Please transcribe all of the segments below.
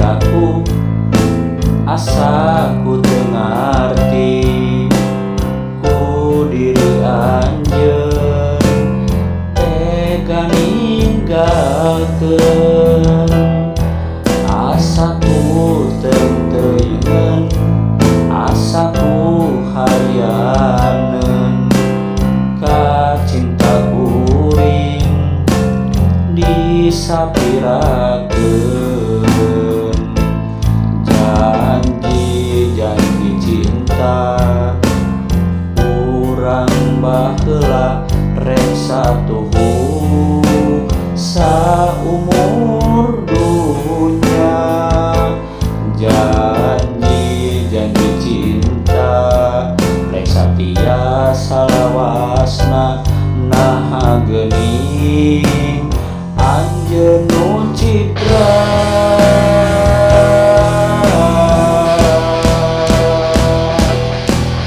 piraku asa ku teu ngarti ku diri anjeun tega ninggalkeun asa ku teu-teuingeun asa ku hayaneun ka cinta kuring disapirakeun janji-janji cinta urang baheula rek satuhu saumur dunya janji-janji cinta rek satia salawasna naha geuning anjeun nu cidra.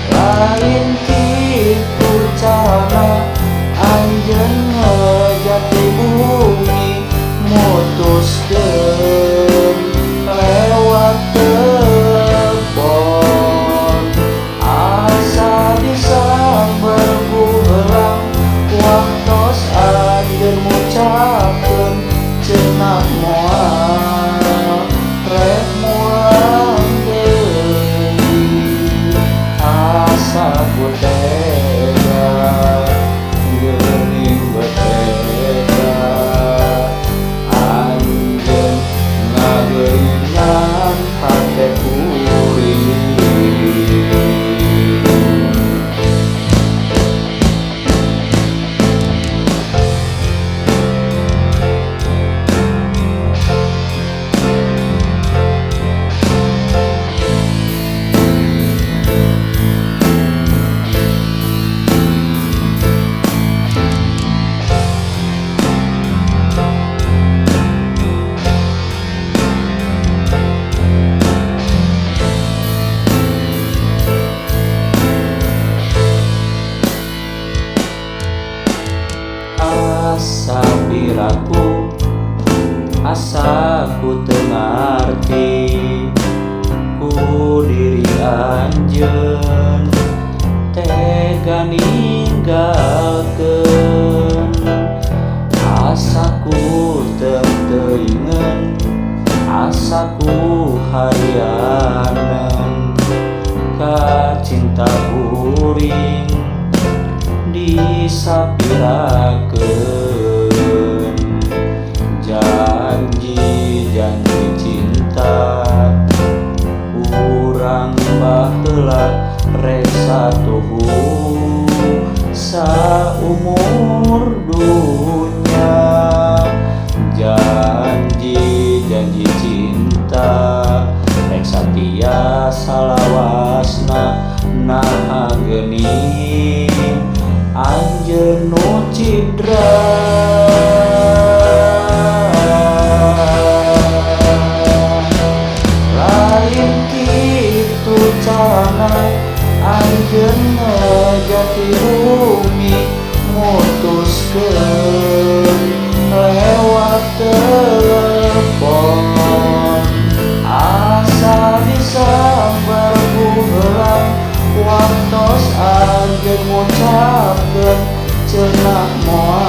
Lain kitu carana anjeun ngejati bumi mutuskeun lewat telepon asa disamber ku helang waktos anjeun ngucapkeun cenah moal rek mulang deui asa ku tega geuning betega anjeun ngageuingan hate kuring. Asa piraku asa ku teu ngarti ku diri anjeun tega ninggalkeun asa ku teu-teuingeun asa ku hayaneun ka cinta kuring disapirakeun janji-janji cinta urang baheula rek satuhu saumur dunya janji-janji cinta rek satia salawasna naha geuning anjeun nu cidra. Lain kitu carana anjeun ngejati bumi mutuskeun lewat telepon asa disamber ku helang waktos anjeun ngucapkeun cenah moal.